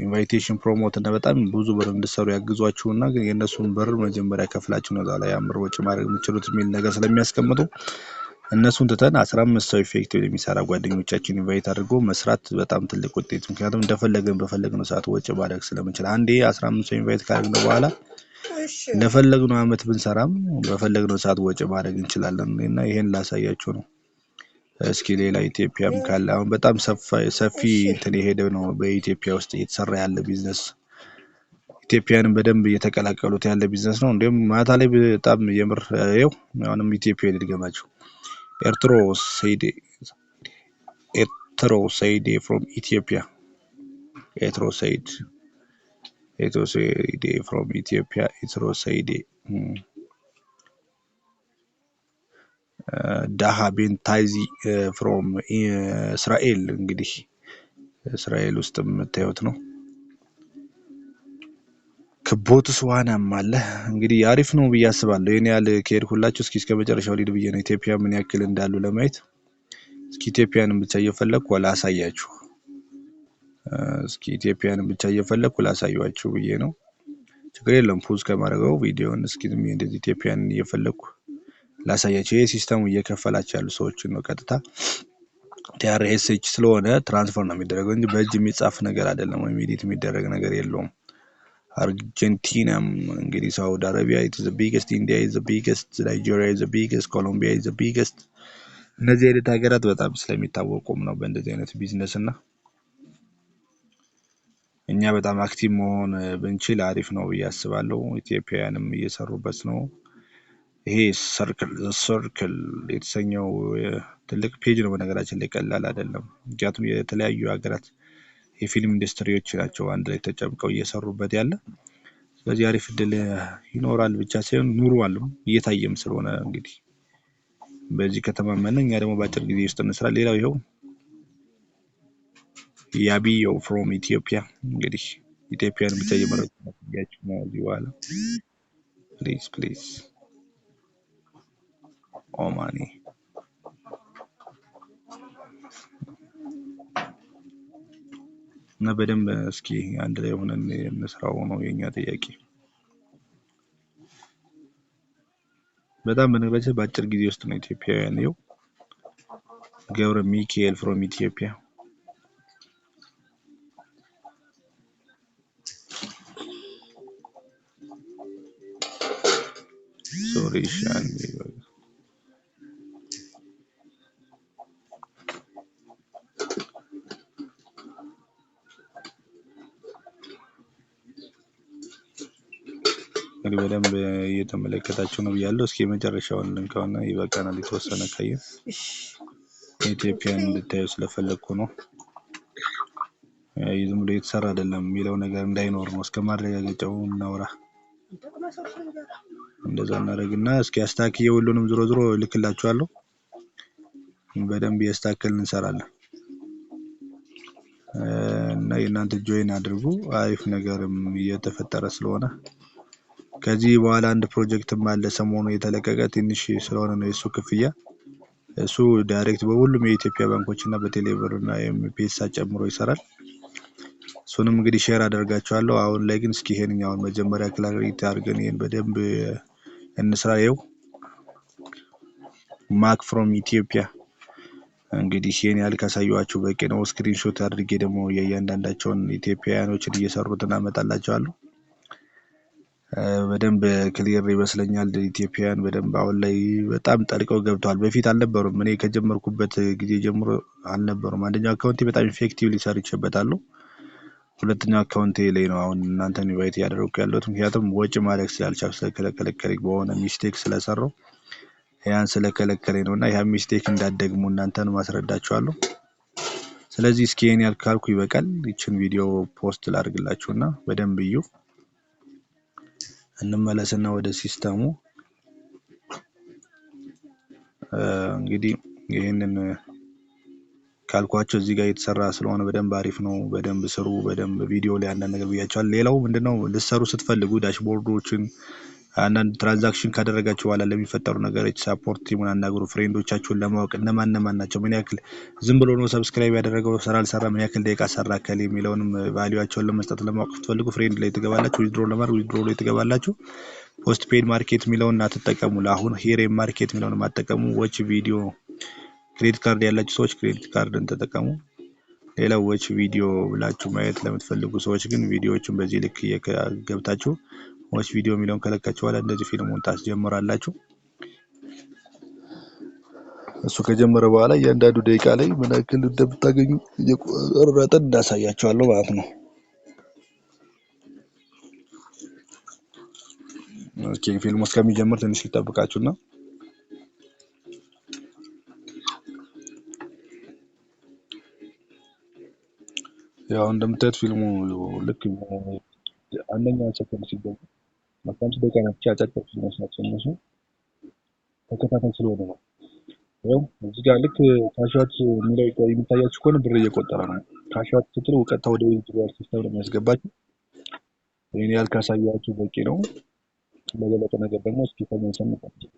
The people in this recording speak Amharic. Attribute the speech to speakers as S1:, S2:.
S1: Invitation promote እና በጣም ብዙ ብር እንድትሰሩ ያግዟችሁና ግን የእነሱን ብር መጀመሪያ ከፍላችሁ ነው እዛ ላይ ያን ብር ወጪ ማድረግ የምትችሉት የሚል ነገር ስለሚያስቀምጡ እነሱን ትተን 15 ሰው effective የሚሰራ ጓደኞቻችን invite አድርጎ መስራት በጣም ትልቅ ውጤት። ምክንያቱም እንደፈለግን በፈለግነው ሰዓት ወጪ ማድረግ ስለምንችል አንዴ 15 ሰው invite ካደረግን በኋላ እንደፈለግነው አመት ብንሰራም በፈለግነው ሰዓት ወጪ ማድረግ እንችላለን እና ይሄን ላሳያችሁ ነው። እስኪ ሌላ ኢትዮጵያም ካለ አሁን በጣም ሰፊ እንትን የሄደ ነው በኢትዮጵያ ውስጥ እየተሰራ ያለ ቢዝነስ፣ ኢትዮጵያንም በደንብ እየተቀላቀሉት ያለ ቢዝነስ ነው። እንዲሁም ማታ ላይ በጣም የምር ይኸው አሁንም ኢትዮጵያ ልድገማቸው። ኤርትሮ ሰይዴ፣ ኤርትሮ ሰይዴ from ኢትዮጵያ፣ ኤርትሮ ሰይድ፣ ኤርትሮ ሰይዴ from ኢትዮጵያ፣ ኤርትሮ ሰይዴ፣ ዳሃ ቤንታይዚ from እስራኤል፣ እንግዲህ እስራኤል ውስጥ የምታዩት ነው። ከቦትስዋናም አለ። እንግዲህ አሪፍ ነው ብዬ አስባለሁ። ይሄን ያህል ከሄድኩላችሁ እስኪ እስከ መጨረሻው ሊድ ብዬ ነው ኢትዮጵያ ምን ያክል እንዳሉ ለማየት። እስኪ ኢትዮጵያንም ብቻ እየፈለኩ ላሳያችሁ። እስኪ ኢትዮጵያንም ብቻ እየፈለኩ ላሳያችሁ ብዬ ነው። ችግር የለም pause ከማድረገው ቪዲዮውን እስኪ ዝም ብዬ እንደዚህ ኢትዮጵያን እየፈለኩ ላሳያችሁ። ይሄ system ኡ እየከፈላችሁ ያሉ ሰዎችን ነው። ቀጥታ TRSH ስለሆነ transfer ነው የሚደረገው እንጂ በእጅ የሚጻፍ ነገር አይደለም፣ ወይም edit የሚደረግ ነገር የለውም። አርጀንቲናም እንግዲህ ሳውዲ አረቢያ is the biggest፣ ኢንዲያ is the biggest፣ ናይጄሪያ is the biggest፣ ኮሎምቢያ is the biggest። እነዚህ አይነት ሀገራት በጣም ስለሚታወቁም ነው በእንደዚህ አይነት ቢዝነስ እና እኛ በጣም active መሆን ብንችል አሪፍ ነው ብዬ አስባለሁ። ኢትዮጵያውያንም እየሰሩበት ነው። ይሄ Circle የተሰኘው ትልቅ page ነው። በነገራችን ላይ ቀላል አይደለም። ምክንያቱም የተለያዩ ሀገራት የፊልም ኢንዱስትሪዎች ናቸው አንድ ላይ ተጨምቀው እየሰሩበት ያለ። ስለዚህ አሪፍ እድል ይኖራል ብቻ ሳይሆን ኑሯልም እየታየም ስለሆነ እንግዲህ በዚህ ከተማመነ እኛ ደግሞ በአጭር ጊዜ ውስጥ እንስራ። ሌላው ይኸው ያቢዮ from ኢትዮጵያ፣ እንግዲህ ኢትዮጵያን ብቻ እየመረጡ ነው እዚህ በኋላ። Please, please፣ ኦማኒ እና በደንብ እስኪ አንድ ላይ ሆነን እንስራው ነው የኛ ጥያቄ። በጣም በነገራችን በአጭር ጊዜ ውስጥ ነው ኢትዮጵያውያን። ይኸው ገብረ ሚካኤል from ኢትዮጵያ። Sorry ሻን። እንግዲህ በደንብ እየተመለከታችሁ ነው ብያለሁ። እስኪ የመጨረሻውን ልንካውና ይበቃናል። የተወሰነ ካየን ኢትዮጵያን እንድታዩ ስለፈለግኩ ነው። ዝም ብሎ የተሰራ አይደለም የሚለው ነገር እንዳይኖር ነው። እስከ ማረጋገጫው እናውራ። እንደዛ እናደርግና እስኪ አስተካክዬ ሁሉንም ዞሮ ዞሮ እልክላችኋለሁ። በደንብ እያስተካከልን እንሰራለን። እና የእናንተ join አድርጉ። አሪፍ ነገርም እየተፈጠረ ስለሆነ ከዚህ በኋላ አንድ ፕሮጀክትም አለ ሰሞኑ የተለቀቀ፣ ትንሽ ስለሆነ ነው የሱ ክፍያ። እሱ direct በሁሉም የኢትዮጵያ ባንኮች እና በቴሌብር እና ኤምፔሳ ጨምሮ ይሰራል። እሱንም እንግዲህ share አደርጋችኋለሁ። አሁን ላይ ግን እስኪ ይሄንኛውን መጀመሪያ clarity አድርገን ይሄን በደንብ እንስራ። ይኸው ማክ from ኢትዮጵያ። እንግዲህ ይሄን ያህል ካሳየኋችሁ በቂ ነው። Screenshot አድርጌ ደግሞ የእያንዳንዳቸውን ኢትዮጵያውያኖችን እየሰሩትን አመጣላችኋለሁ። በደንብ clear ይመስለኛል። ኢትዮጵያውያን በደንብ አሁን ላይ በጣም ጠልቀው ገብተዋል። በፊት አልነበሩም። እኔ ከጀመርኩበት ጊዜ ጀምሮ አልነበሩም። አንደኛው account ኤ በጣም effectively ሰርቼበታለሁ። ሁለተኛው account ኤ ላይ ነው አሁን እናንተን invite እያደረኩ ያለሁት። ምክንያቱም ወጪ ማድረግ ስላልቻልኩ ስለከለከለኝ በሆነ mistake ስለሰራው ያን ስለከለከለኝ ነው እና ያን mistake እንዳትደግሙ እናንተን ማስረዳችኋለሁ። ስለዚህ እስኪ ይሄን ያህል ካልኩ ይበቃል። ይችን ቪዲዮ post ላድርግላችሁና በደንብ እዩ። እንመለስና ወደ system ኡ እንግዲህ ይሄንን ካልኳቸው እዚህ ጋር የተሰራ ስለሆነ በደንብ አሪፍ ነው። በደንብ ስሩ። በደንብ ቪዲዮ ላይ አንዳንድ ነገር ብያቸዋለሁ። ሌላው ምንድነው ልትሰሩ ስትፈልጉ dashboard ኦችን አንዳንድ transaction ካደረጋችሁ በኋላ ለሚፈጠሩ ነገሮች support team ኡን አናግሩ። Friend ኦቻችሁን ለማወቅ እነማን እነማን ናቸው፣ ምን ያክል ዝም ብሎ ነው subscribe ያደረገው፣ ስራ አልሰራ፣ ምን ያክል ደቂቃ ሰራ ከል የሚለውንም value ኣቸውን ለመስጠት ለማወቅ ስትፈልጉ friend ላይ ትገባላችሁ። Withdraw ለማድረግ withdraw ላይ ትገባላችሁ። Postpaid market የሚለውን አትጠቀሙ። ለአሁን here market የሚለውን አትጠቀሙ። Watch video፣ credit card ያላችሁ ሰዎች credit card ን ተጠቀሙ። ሌላው watch video ብላችሁ ማየት ለምትፈልጉ ሰዎች ግን ቪዲዮዎችን በዚህ ልክ ገብታችሁ watch video የሚለውን ከለካችሁ በኋላ እንደዚህ ፊልሙን ታስጀምራላችሁ። እሱ ከጀመረ በኋላ እያንዳንዱ ደቂቃ ላይ ምን ያክል እንደምታገኙ እየቆረጥን እንዳሳያችኋለሁ ማለት ነው። Okay፣ ፊልሙ እስከሚጀምር ትንሽ ልጠብቃችሁና ያው እንደምታዩት ፊልሙ ልክ አንደኛውን ሰከንድ ሲገባ 15 ደቂቃ ናቸው። አጫጭር ፊልሞች ናቸው እነሱ፣ ተከታታይ ስለሆነ ነው። ያው እዚህ ጋር ልክ cash out የሚለው የሚታያችሁ ከሆነ ብር እየቆጠረ ነው። Cash out ስትሉ ቀጥታ ወደ withdrawal system ነው የሚያስገባችሁ። ይህን ያህል ካሳያችሁ በቂ ነው። ለበለጠ ነገር ደግሞ እስኪ ተመልሰን እንቀጥል።